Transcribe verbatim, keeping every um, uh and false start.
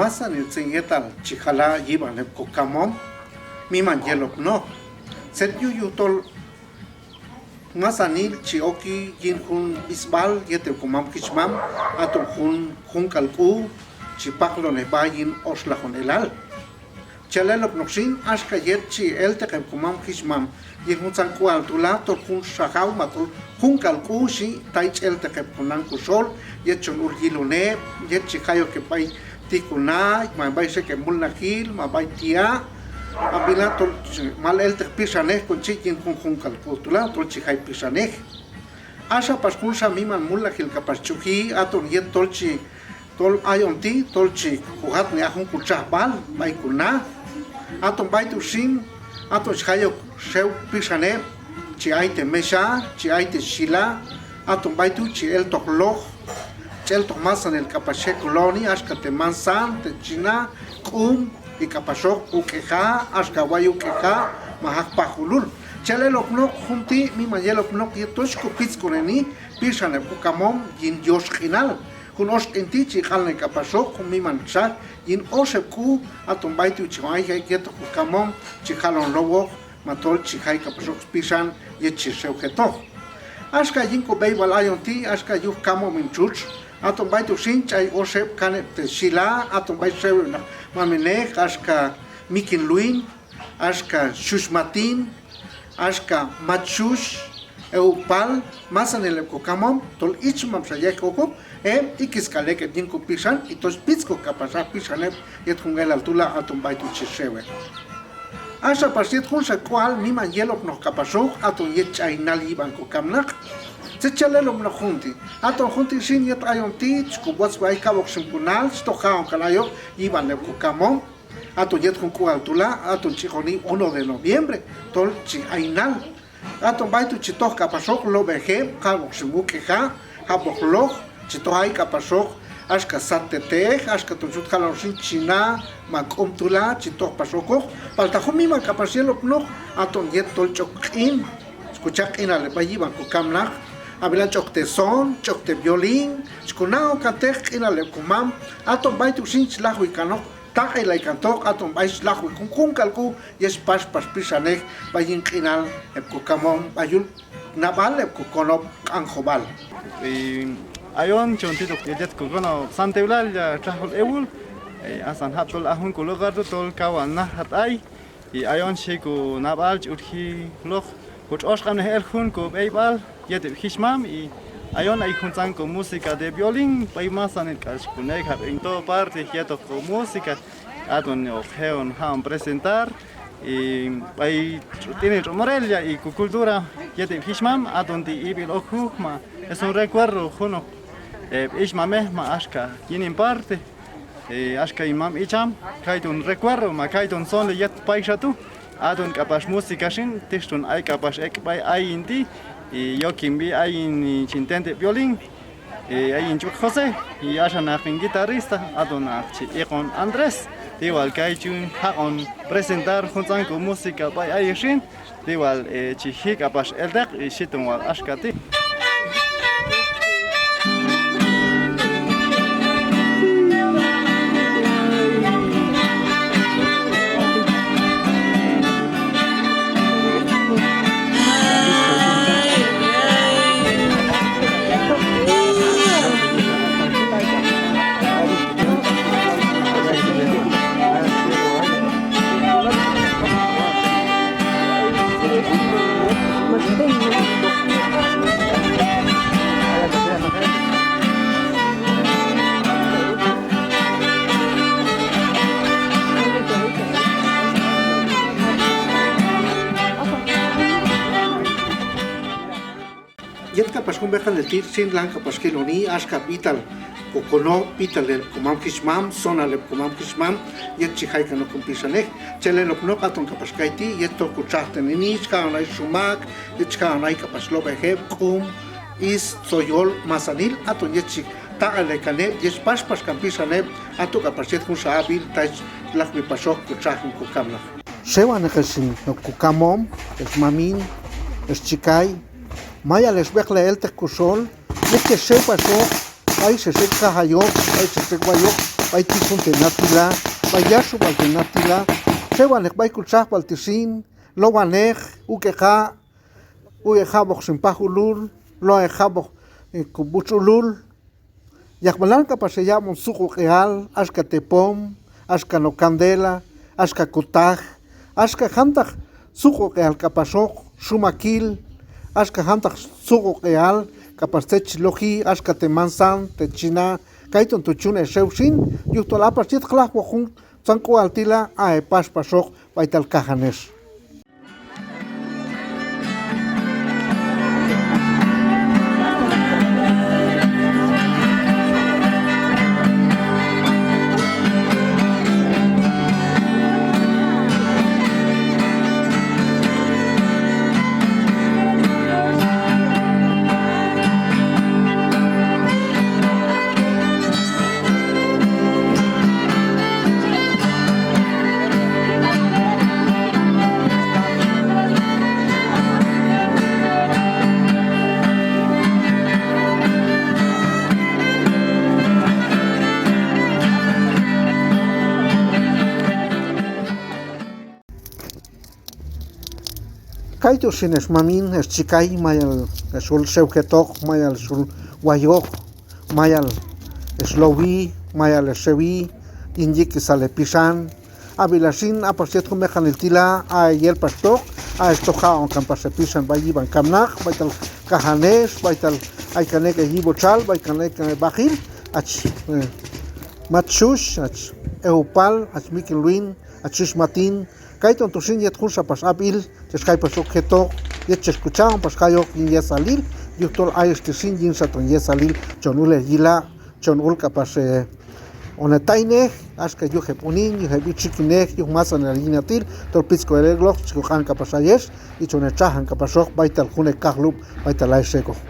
Masanil tzet yetal chi jala' yib'an heb' kokamom, miman yelapnoq. Tzet yuj yujtol masanil chi oki yin jun b'isb'al yet heb' komam jichmam, aton jun, junk'al k'u chi paqlonej b'a yin oxlajonelal. Chi yal elapnoq xin, axka yet chi elteq heb' komam jichmam yin juntzan k'ual tu' la, tol junxa jaw ma tol junk'al k'u xin, tay chi elteq heb' konan koxol, yet chon ul yilon heb', yet chi jay ok heb' b'ay ti' kona, ma b'ay xek' heb' mulnajil, ma b'ay ti' a', ab'ila tol chi, mal elteq pixanej kon chi yin jun junk'al k'u tu' la, tol chi jay pixanej. Axa pax junxa miman mulnajil k'apax ch'uji, aton yet tol chi, tol ayon ti', tol chi kojatnej aj jun kotxajb'al b'ay kona. Aton b'ay tu' xin, aton chi jay ok xew pixan heb', chi ay te' mexha, chi ay te' xhila, aton b'ay tu' chi eltoq loj, chi eltoq masanil k'apax je' koloni, axka te' mansan, te' china, k'um, y k'apaxoq uk'eja', axka way uk'eja', ma jaq pajulul. Chi yal elapnoq jun ti', miman yelapnoq yet tol chi kopitzk'oneni pixan heb' kokamom yin yox q'inal. Jun ox q'in ti' chi q'anlay k'apaxoq jun miman txaj yin oxeb' k'u, aton b'ay tu' chi jay yetoq kokamom chi jalon lowoq, ma tol chi jay k'apaxoq spixan yet chi xew jetoq. Axka yin kob'eyb'al ayon ti', axka yuj kamom hin txutx, aton b'ay tu' xin ch'ay oxeb' kaneb' te' xhila, aton b'ay xew heb' naq maminej, axka Mikin Luin, axka Xux Matin, axka Mach Xux, Eupal, masanil heb' kokamom, tol ichmam xa yej okoq, heb' ikis k'al ek' heb' yin kopixan, y tol pitzk'oj k'apax aj pixan heb' yet jun elal tu' la, aton b'ay tu' chi xew heb'. Axa pax yet junxa k'ual miman yelapnoq k'apaxoq, aton yet ch'ay nal yib'an kokamnaq. Tzet chi yal elapnoq jun ti', aton jun ti' xin yet ayon ti' chi kob'otzb'i ay kab'oq ixim konal, chi toj ja'on k'al ayoq yib'an heb' kokamom. Aton yet jun k'ual tu' la, aton chi joni uno de noviembre, tol chi ay nal. Aton b'ay tu' chi toj k'apaxoq lob'ej heb', jab'oq ixim uk'eja', jab'oq loj, chi toj ay k'apaxoq, axka sat te' te'ej, axka ton chut jalon xin china, ma k'um tu' la, chi toj pax okoq. Palta jun miman k'apax yelapnoq, aton yet tol ch'ok q'in, chi kocha' q'inal heb' b'ay yib'an kokamnaq, ab'ilal ch'ok te' son, ch'ok te' violín, chi kona'on kanteq q'inal heb' komam, aton b'ay tu' xin chi lajwi kanoq, taq'elay kantoq, aton b'ay chi lajwi jun junk'al k'u yet chi pax pax pixanej b'ay yin q'inal heb' kokamom b'ay yul nab'al heb' kokonob' Q'anjob'al. Y ayon chon titoq yet kokonob' Santa Eulalia, Txajul Ewul, y asan jab' tol a jun ko lugar tu' tol kawan najat ay, y ayon chi konab'al chi utji loq kotx'oxq'ab'nej el jun kob'eyb'al yet heb' jichmam, y ayon ay juntzan ko música de violín b'ay masanil k'al chi kon ek'jab' en todo parte yetoq ko música, aton hoq je'on ja'on presentar, y b'ay tx'u-, tx'unil tx'u' Morelia y ko cultura yet heb' jichmam, aton ti' ib'il ok juj ma es un recuerdo junoq heb' ichmamej ma axka yin hin parte. Eh, axka hin mam icham, kayton recuerdo ma kayton sonli yet payxa tu', aton k'apax música xin, tixton ay k'apax ek' b'ay ayin ti', y yok hin b'i ayin chin tente violín, eh, ayin ch'uk José, y axa naq hin guitarrista, aton naq chi iqon Andrés, ti' wal kay chun jaq'on presentar juntzan ko música b'ay ayin xin, ti' wal, eh, chi ji' k'apax elteq, y xiton wal axka ti'. Yet k'apax jun b'eqanil ti' xin lan k'apax jiloni axka b'ital kokonob', b'ital heb' komam jichmam, sonal heb' komam jichmam, yet chi jay kanoq jun pixanej. Chi yal elapnoq aton k'apax kayti', yet toj kotxajteneni, chi ja'on ay xumak, yet chi ja'on ay k'apax lob'ej heb', k'um, is, tzoyol, masanil, aton yet chi taq'elay kan heb', yet chi pax pax kan pixan heb', ato k'apax yet junxa ab'il, tay chi lajwi paxoq kotxajin kokamnaq. Xewaneq ex hin kokamom, ex mamin, ex chikay, mayal ex b'eqlay elteq koxol, yet chex xew paxoq, b'ay xex ek' kajayoq, b'ay xex ek' b'ayoq, b'ay ti' jun te' na tila, b'ay yaxub'al te' na tila, xewanej b'ay kotxajb'al ti' xin, lowanej, uk'eja', uk'ejab'oq xin pajulul, lo'ejab'oq, eh, kob'utx'ulul. Yaqb'anal k'apax heyab'on suq'uq'ejal, axka te' pom, axka no' candela, axka kotaj, axka jantaq suq'uq'ejal k'apaxoq, xumakil, axka jantaq suq'uq'ejal k'apax tzet chi loji, axka te' manzan, te' china, kayton tu' chun hexew xin, yujtol a pax yet hoq lajwoq juntzan k'ual tila, a hepax paxoq b'aytal kajan hex. Kaytu' xin hex mamin, hex chikay, mayal hex ul xew jetoq, mayal hex ul wayoq, mayal hex lowi, mayal hex xewi yin yik'isal hepixan. Ab'ilal xin, a pax yet jun mek'anil tila, a heyel paxtoq, a hex toj jaq'on kan pax hepixan b'ay yib'an kamnaq, b'aytal kajan hex, b'aytal ay kan ek' heyib'otxal, b'ay kan ek' kan heb'aqil, hach, eh, Mat Xhux, hach Ewpal, hach Mikin Luin, hach Xhux Matin, kayton tu' xin yet junxa pax ab'il, chex jay pax ok jetoq, yet chex kocha'on pax jayoq yin yesalil, yujtol ayex ti' xin yin xa ton yesalil chon ul heyila', chon ul k'apax, eh, on hetaynej, axka yuj heb' unin, yuj heb' txikinej, yuj masanil yinatil, tol pitzk'oj el ek'loq chi koq'an k'apax ayex, y chon hetxajan k'apaxoq b'aytal jun hekajlub', b'aytal ayex ek'oq.